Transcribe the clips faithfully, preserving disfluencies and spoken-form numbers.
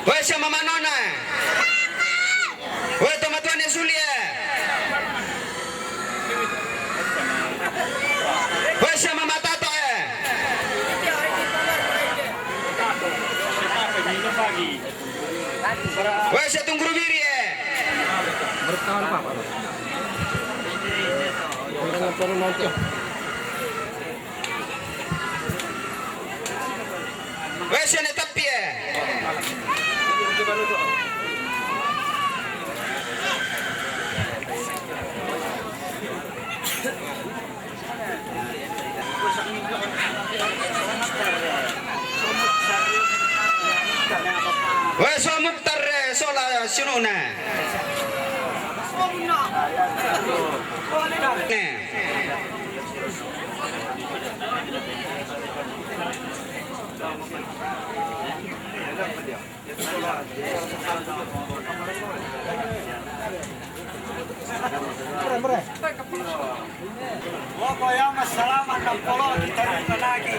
Wes, sama manona. Wes, tomatuane sulie. Wes, sama matatoe. Wes, tunggu birie. Wes, ne tapie. Wes, so Muktar, eh, sola sinuna. Ne. Poko ya, masalah mana polo kita lagi.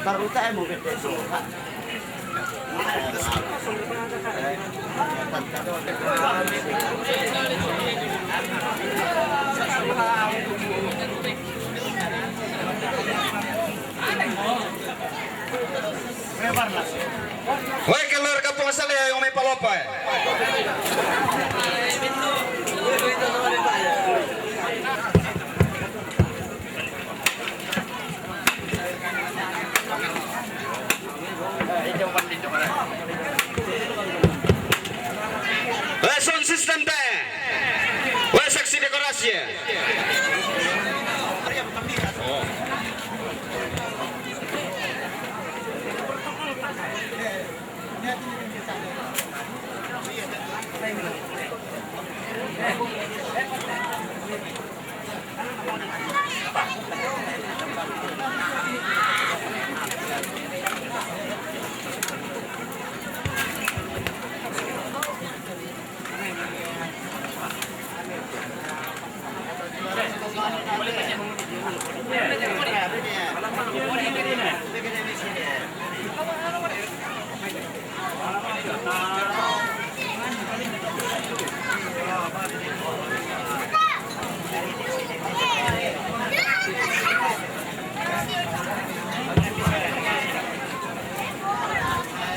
Taruta mo. Woi, keluar kampung asal ya, yang main palopa ya. Wes, sound system te. Wes, seksi dekorasi ya.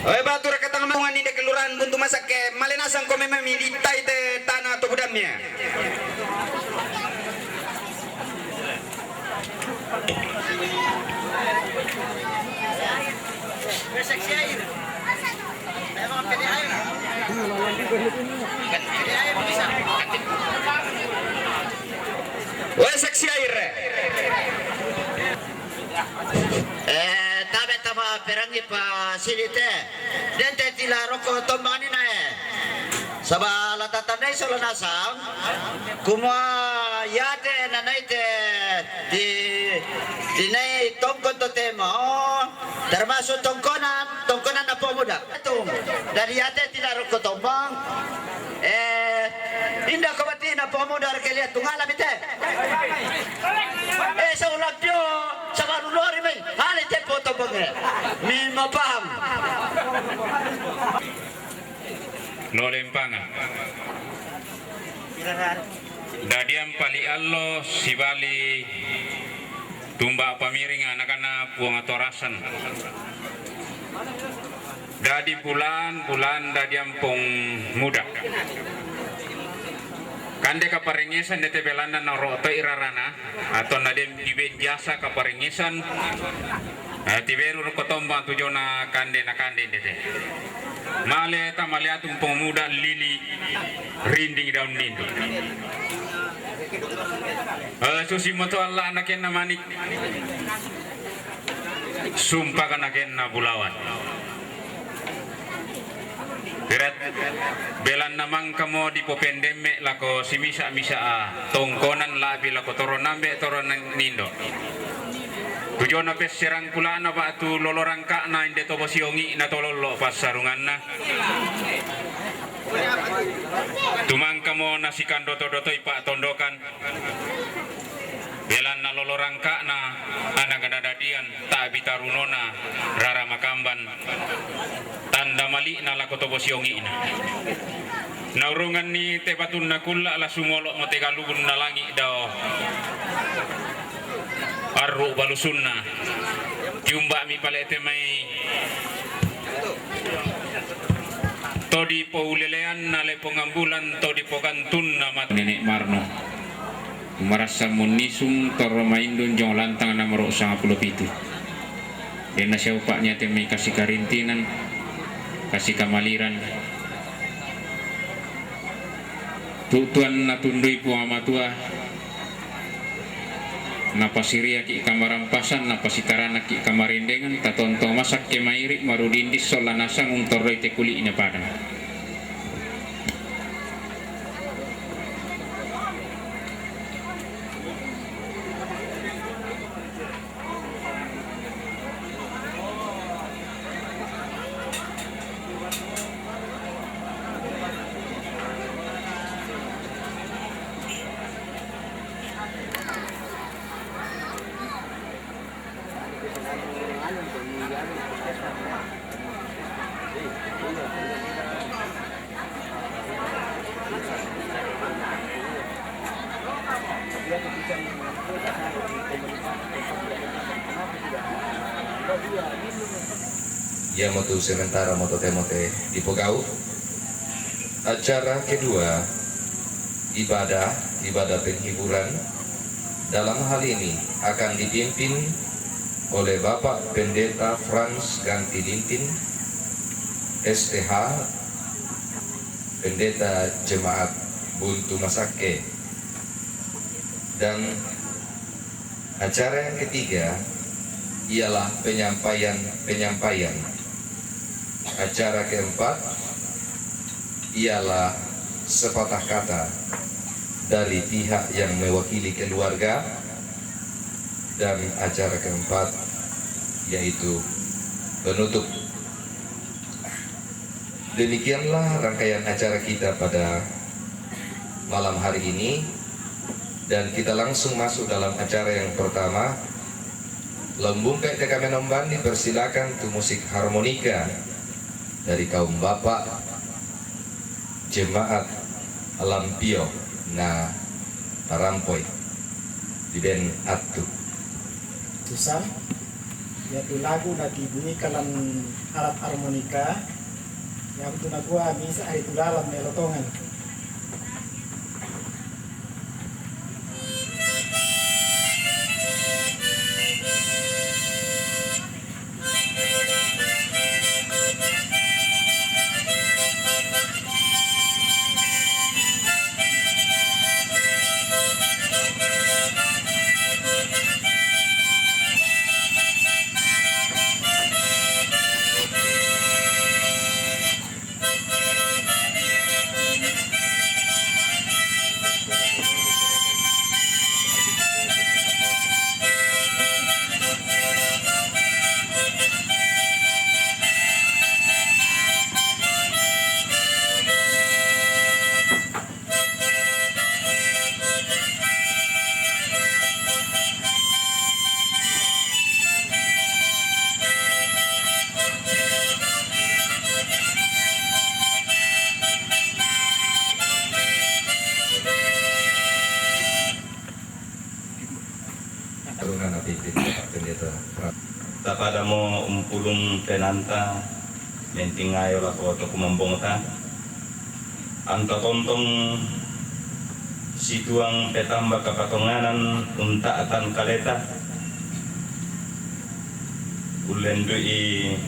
Oe, batu rekatang mangan ni de kelurahan Buntu Masak ke malenasan ko memang mi di tai te tanah to budamnya. Wes, seksi air. Eh, tabe tama perangi pa sini te. Dente tila roko tombang ni nae. Saba la tatandai sola nasang. Kuma yate nanai te di, di nai tongkon to tema. Oh, termasuk tongkonan, tongkonan Napo Muda. Tung, dari yate tila roko tombang. Eh, inda ko bati Napo Muda ke lihat tungala bite. Eh, sa ulak dio, sa baru lori mai. Hali te po tombang e. Mi mapaham. Lo lempangan. Dadiam pali allo sibali tumba pamiring anak-anak puang atorasan. Dadi bulan-bulan dadi ampong muda. Kande kaparengesan dete belanda na roto irarana atau nadem diben jasa kaparengesan. Eh, tiberu ko tomba tujona kande na kande dete. Male ta male atum ampong muda lili rinding daun nindu. Eh, susi moto Allah anak na manik. Sumpah ka nagenna bulawan. Berat belanna mangkamo dipopendemme lako simisa-misa a tongkonan labi lako toro nambe toro nindo. Tujona pesserang kulana batu lolo rangkana inde tobo siongi na tolollo passarunganna. Tumangkamo nasikandoto-dotoi pa'tondokan, belanna lolo rangka'na ana' nadadian ta'bi tarunona rara makamban, tanda mali'na lako to bosiongi'na. Naurunganni te batunna kulla' la sumolo'mo te galunna langi' dao arru' balusunna. Tiumba'mi pale' te mai to dipouleleanna lepongan bulan, to dipogantunna matu. Nene' Marno. Marassammo nisung torro maindung jong lantang nomoro sangpulo pitu. Denna siaupa'nya te mai kasi karintinan, kasi kamaliran. Tu'tuan natundui Puang Matua, napasiriaki' kamarampasan, napasitaranaki' kamarendengan, tatontong masakke mairi' marudinding sola nasang untorroi te kuli'na padang. Iamotu sementara mo totemo te dipogau'. Acara kedua, ibadah, ibadah penghiburan, dalam hal ini akan dipimpin oleh Bapak Pendeta Frans Ganti Lintin, S T H, Pendeta Jemaat Buntu Masakke. Dan acara yang ketiga ialah penyampaian-penyampaian. Acara keempat ialah sepatah kata dari pihak yang mewakili keluarga, dan acara keempat yaitu penutup. Demikianlah rangkaian acara kita pada malam hari ini, dan kita langsung masuk dalam acara yang pertama. Lembung kai te kamenomban, dipersilakan tu musik harmonika dari kaum bapak jemaat Lampio na tarampoi di ben attu. Susah, iatu lagu na tibunyikan lan alat armonika, iatu nakua misa' ri tu lalang melo tongan. Tapadamo umpulung penanta mentingayo lako to kumambongta. Anta tontong situang petamba kapatonganan unta'tan kaleta. Ullendu'i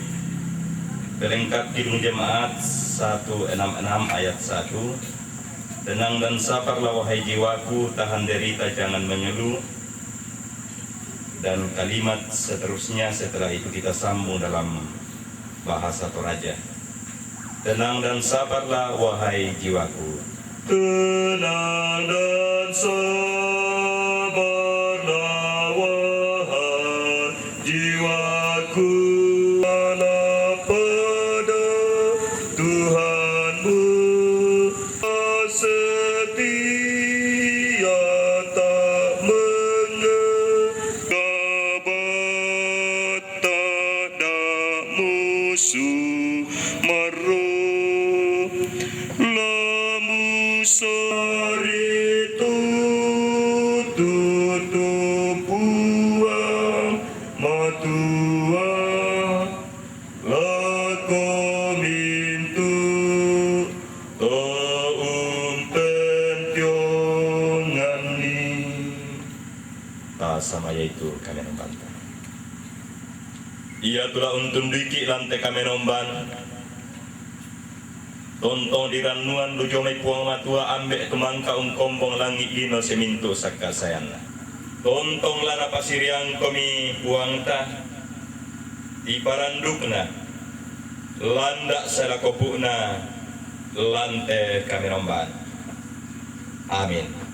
pelengkap Kidung Jemaat satu enam enam ayat satu, "Tenang dan sabarlah, wahai jiwaku, tahan derita, jangan mengeluh." Dan kalimat seterusnya setelah itu kita sambung dalam bahasa Toraja. Tenang dan sabarlah, wahai jiwaku. Tenang dan sabarlah, wahai jiwaku. Harap pada Tuhanmu, Sama yaitu kamenomban. Ia tu la untunduiki lan te kamenomban, tontong dirannuan lujomi Puang Matua Ambe' tu mangka ungkombong langi' lino simintu' sakkasayanna. Tontong la napasiriangkomi Puangta, tiparandukna, landa' sae lako pu'na lan te kamenomban. Amin.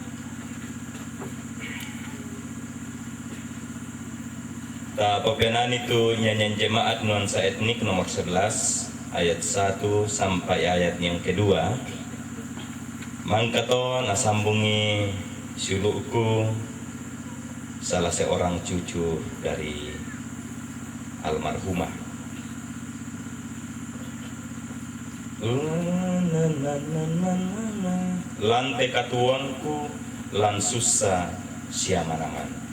Tapopenani tu nyanyian jemaat nuansa etnik nomor sebelas, ayat satu sampai ayat yang kedua. Mangkato nasambungi siulu'ku, salah seorang cucu dari almarhumah. Lan te katuoangku, lan sussa siamana-mana.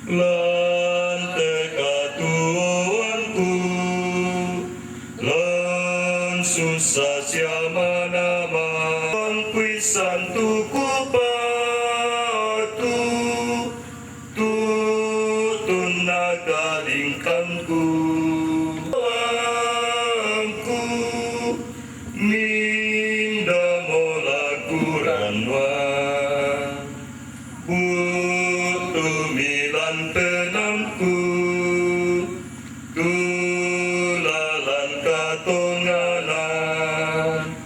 Lan te katuoangku, lan sussa siamana-mana. Kuissan tu kupatu, tuttunna kalingkangku. Angku, mindamo la kurannuang. Buttumi lan tenangku, tu lalan katonganan,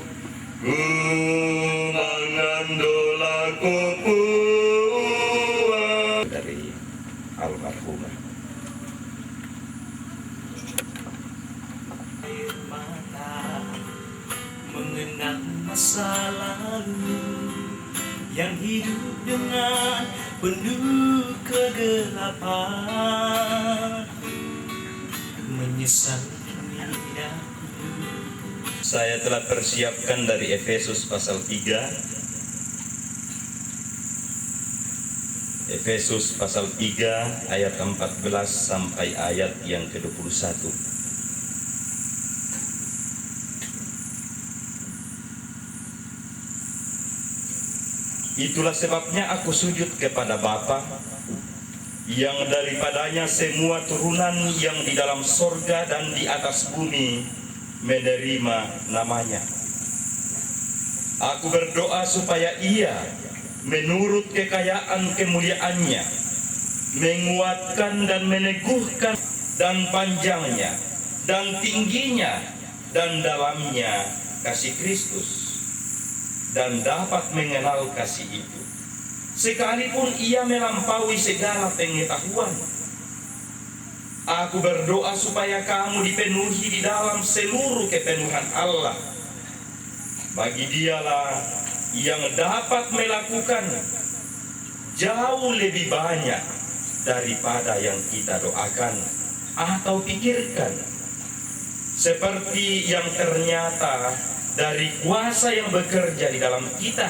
kumangando lako Puang. Dari almarhumah. Mengenang masa lalu yang hidup dengan penuh kegelapan, menyesal tidak. Saya telah persiapkan dari Efesus pasal tiga, Efesus pasal tiga ayat empat belas sampai ayat yang kedua puluh satu. Itulah sebabnya aku sujud kepada Bapa, yang daripadanya semua turunan yang di dalam sorga dan di atas bumi menerima namanya. Aku berdoa supaya ia, menurut kekayaan kemuliaannya, menguatkan dan meneguhkan dan panjangnya dan tingginya dan dalamnya kasih Kristus, dan dapat mengenal kasih itu, sekalipun ia melampaui segala pengetahuan. Aku berdoa supaya kamu dipenuhi di dalam seluruh kepenuhan Allah. Bagi Dialah yang dapat melakukan jauh lebih banyak daripada yang kita doakan atau pikirkan, seperti yang ternyata dari kuasa yang bekerja di dalam kita.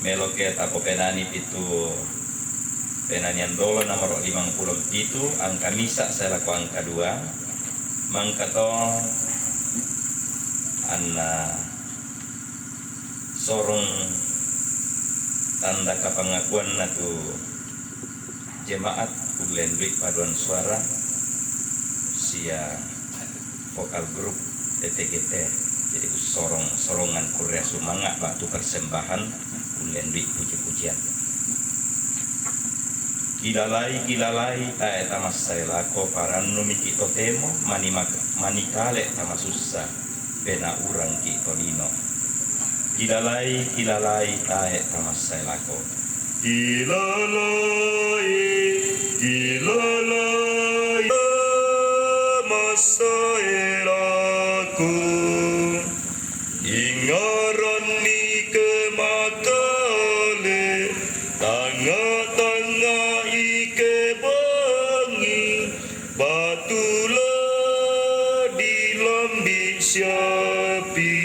Meloke tapopenani pitu Penanian Dolo nomor limang pulo pitu, angka misa' sae lako angka dua, mangkato anna sorong tanda kapangakuanna tu jemaat, ullendu'i paduan suara sia vokal grup T T G T. Jadi ussorong-sorongan kurre sumanga' ba'tu persembahan, ullendu'i puji-pujian. Kilalai, kilalai, tae' tamassae lako, parannumiki' totemo, mani mak-, mani kale' tamasussa, penaurangki' tolino. Kilalai, kilalai, tae' tamassae lako. Kilalai, kilalai, tamassae lako. Ingngaranni ke makale, tangnga-tangnga ike bongi, batu la dilambi' siapi.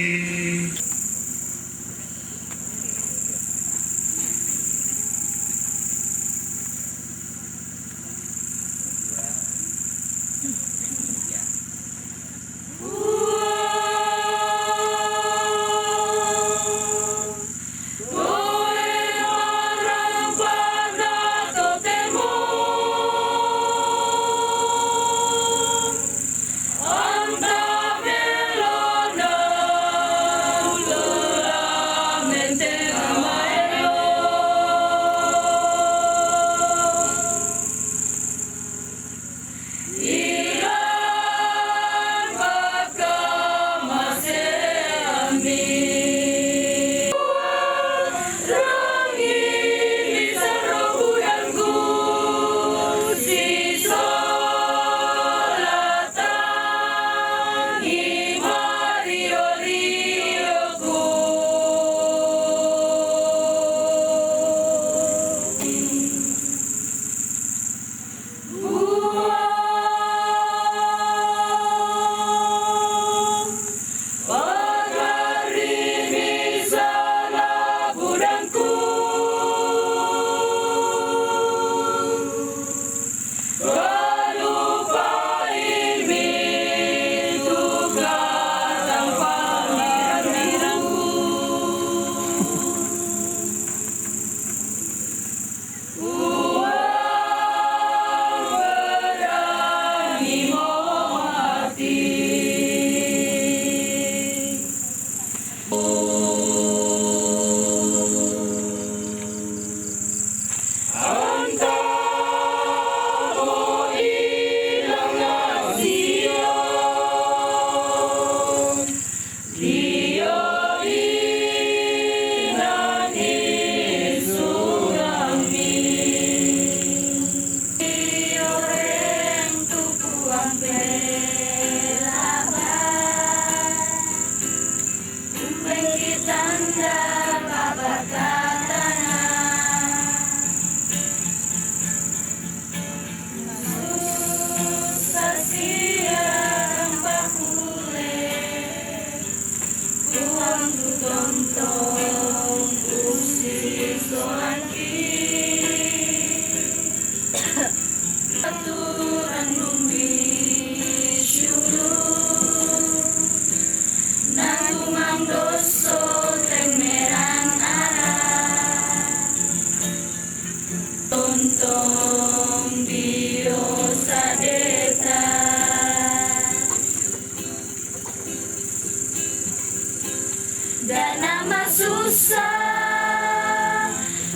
Nama susah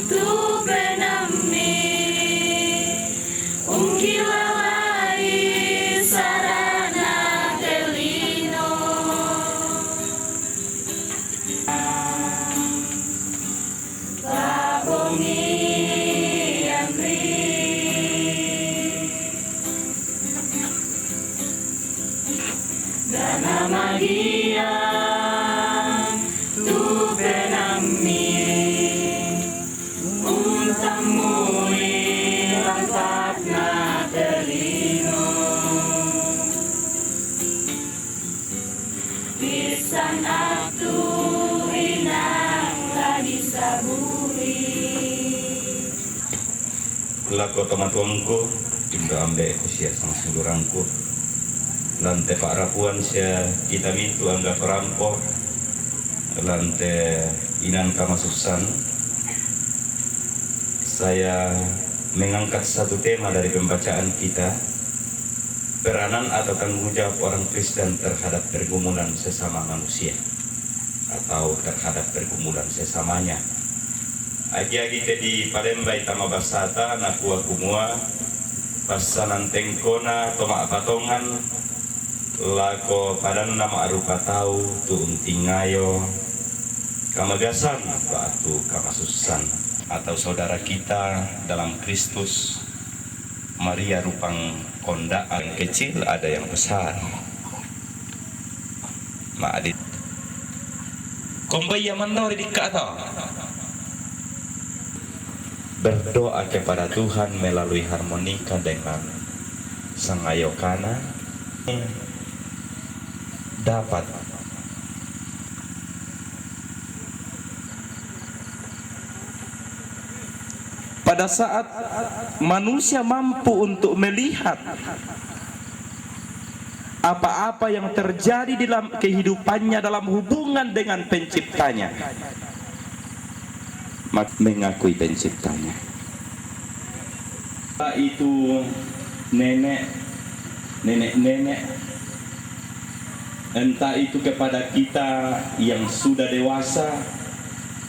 tu penami ungkilawai sarana kelino. Babongi Andri. Dana magiang tu penami untamui lampatna telino. Pisan atu inang lagi saburi. Lako tomatuangku, indo ambeku sia sangsinggurangku, lante pa'rapuan sia kita mintu angga parampo, lante inan kamasussan, saya mengangkat satu tema dari pembacaan kita, peranan atau tanggung jawab orang Kristen terhadap pergumulan sesama manusia atau terhadap pergumulan sesamanya. Agi-agi te dipalembai tama basata, nakua kumua, passanan tengkona to ma'patongan lako padanna ma'rupa tau tu untingayo kamagasan ba'tu kamasussan. Atau saudara kita dalam Kristus, Maria rupang konda, yang kecil ada yang besar. Ma'dit. Kombai ia mandori dikka to. Berdoa kepada Tuhan melalui harmonika dengan sangayokana dapat. Pada saat manusia mampu untuk melihat apa-apa yang terjadi dalam kehidupannya, dalam hubungan dengan penciptanya, mak-, mengakui penciptanya. Itu nenek, nenek-nenek, entah itu kepada kita yang sudah dewasa,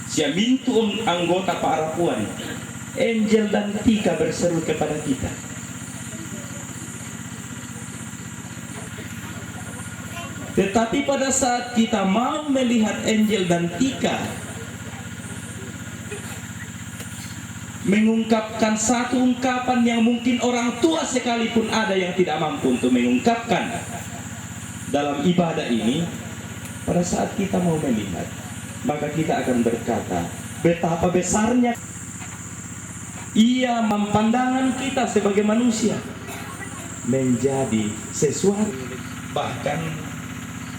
sia mintu anggota pa'rapuan, Angel dan Tika berseru kepada kita. Tetapi pada saat kita mau melihat Angel dan Tika mengungkapkan satu ungkapan yang mungkin orang tua sekalipun ada yang tidak mampu untuk mengungkapkan dalam ibadah ini, pada saat kita mau melihat, maka kita akan berkata, "Betapa besarnya." Ia memandang kita sebagai manusia menjadi sesuatu. Bahkan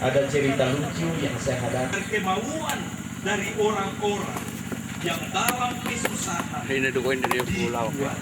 ada cerita lucu yang saya hadapi. Kemauan dari orang-orang yang dalam kesusahan. Ini dukuin dari pulau. Dibuat.